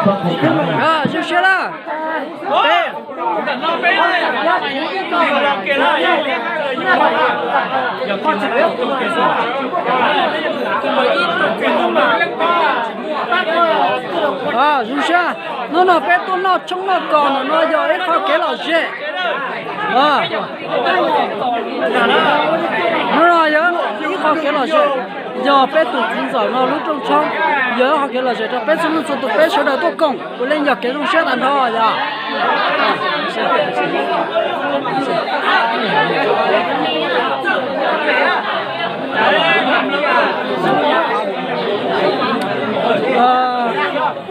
Zoo siab lawm. Peb, zoo siab. Hnub no peb tuaj noj tshoob noj kos ntawm no yog ib qho kev lom zem. Hnub no yog ib qho kev lom zem, yog peb tus txiv ntxawm no lub rooj tshoob, yog ib qho kev lom zem rau peb txhua leej txhua tus, peb sawv daws tuaj koom ua leej yog kev zoo siab tag nrho yog.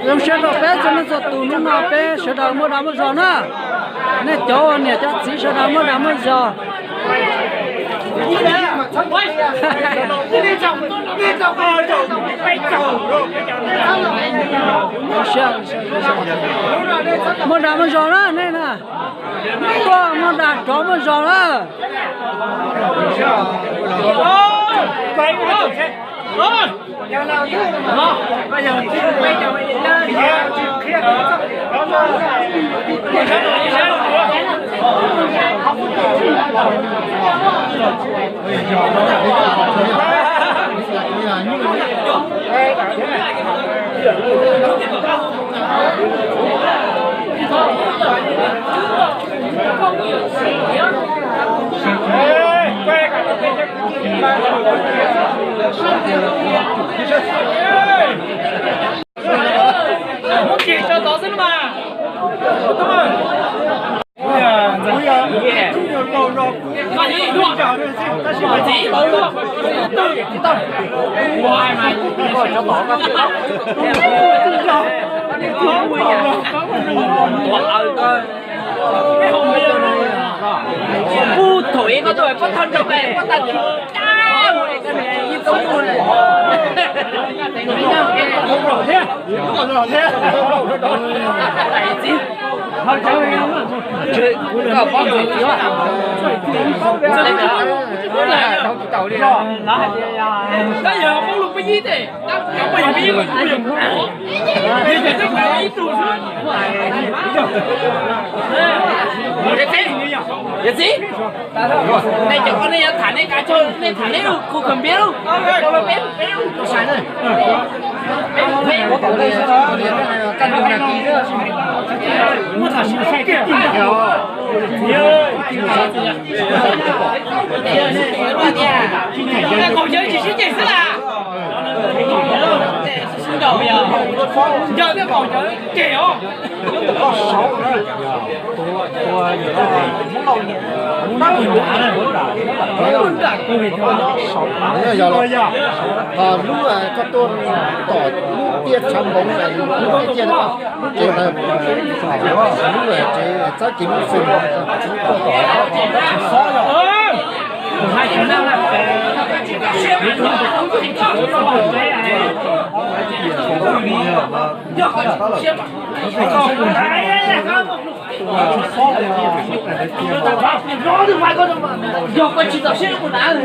Zoo siab rau peb txhua leej txhua tus, hnub no peb sawv daws muaj dag muaj zog na. Nej cov niam cov txiv sawv daws muaj dag muaj zog. Muaj dag muaj zog na nej na. Tuaj muaj dag rov muaj zog na. Pub thaum ib koj tuaj pub thawj rau peb pub tag kis. Yawm txiv, nej cov ko nej yuav tham nej kav chaw, nej tham nej lub khu kham npiab lub ko los peb peb lub. Qaum cawv tsis sib ceg xwb las. Nco thiab qaum cawv ceg os. Lub koj tuaj tom lub tiaj tshav npoov, lub tiaj, lub tsev, lub tsev txawb kis lub xwm. Yog koj tsis txaus siab rau kuv hnav, rub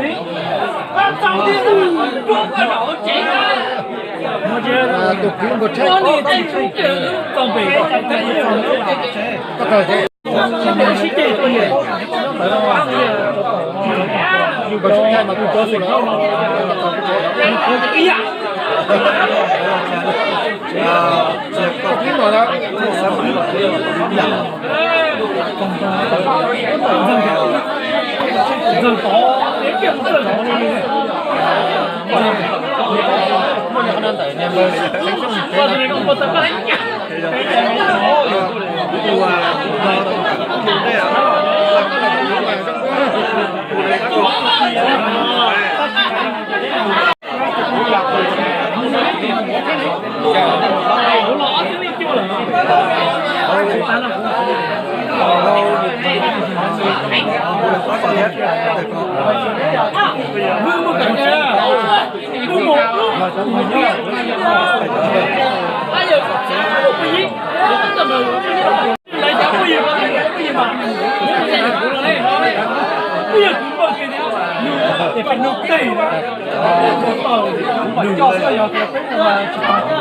koj zaum tsev. Tus kwv npawg Tshaib,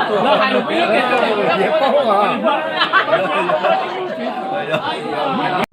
Los hais lus peb lub kev paub.